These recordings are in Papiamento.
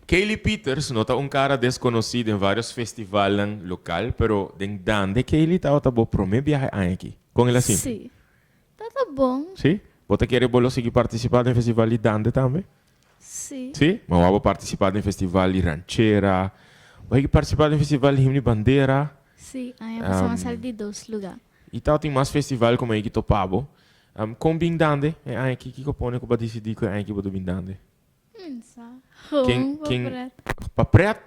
Kaylee Pieters no ta un cara desconoci den varios festivalnan local, pero den Dande Kaylee tabata bo prome biahe aña aki. Con el a sinti? Sí. Tabata bon. Sí? Bo ta kere bo lo sigui participa den festival di Dande tambe? Sí. Sí? Ma bo a participa den festival di Ranchera, bo a participa den festival di Himno di Bandera. Sí, aña pasa mi a sali di dos lugar. Y tabatin mas festival como ey ki topa bo. Con bin Dande e aña aki? Kico pone cu bo a dicidi cu e aña aki bo ta bin Dande? Sa. Ken, Gewoon pa ken, pret. pa pret?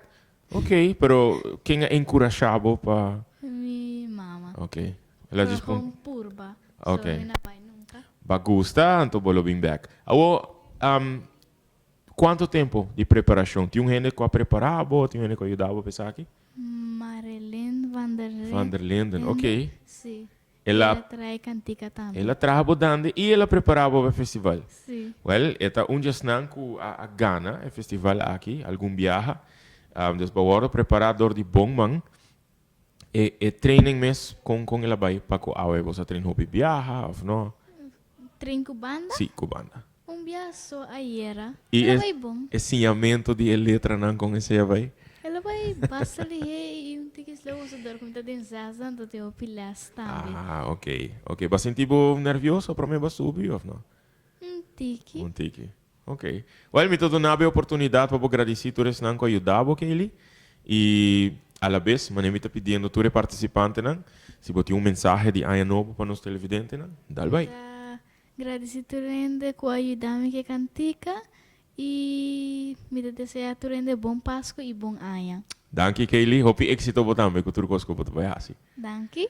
Ok, pero ken a encurasha bo pa. Mi mama. Ok. El a Pero djis pon. gewoon purba. Ok. So mi no bai nunca. Ba gusta, anto bo lo bin bek. Awo, um, cuanto tempo di preparacion? Tin un hende cu a prepara bo? Tin un hende cu a yuda bo pa esaki? Marilyn van der Van der Linden, ok. Sí. El a. El a trae cantica tambe. El a traha bo dande y el a prepara bo pa e festival. Sí. Wel, e ta un djesnan cu a a gana e festival aki algun biaha. Dus bo a wordo prepara door di bon man. E e training mes con con el a bay pa cu awe? Boso a train hopi biaha of no? Train cu banda? Sí, cu banda. Un bia so ayera. Y El a e bay bon. e siñamento di e letranan con esey a bay? El a bay basta lihé y un tiki slow pasobra dor cu mi ta den zesde anto tin hopi les tambe. Ah, ok, ok. Bo a sinti bo nervioso prome bo a subi of no? Un tiki. Un tiki. Ok. Well, mi ta duna bo e oportunidad pa bo gradici tur esnan cu a yuda bo, Kaylee. Y a la bes, manera mi ta pidiendo tur e participantenan, si bo tin un mensahe di aña nobo pa nos televidentenan, dal bay. Ta Gradisí tur hende ku a yuda mi ku e kantika i mi ta deseá tur hende bon Pasku i bon aña. Danki Kaylee, hopi éxito bo tambe ku tur kos ku bo ta bai hasi. Danki.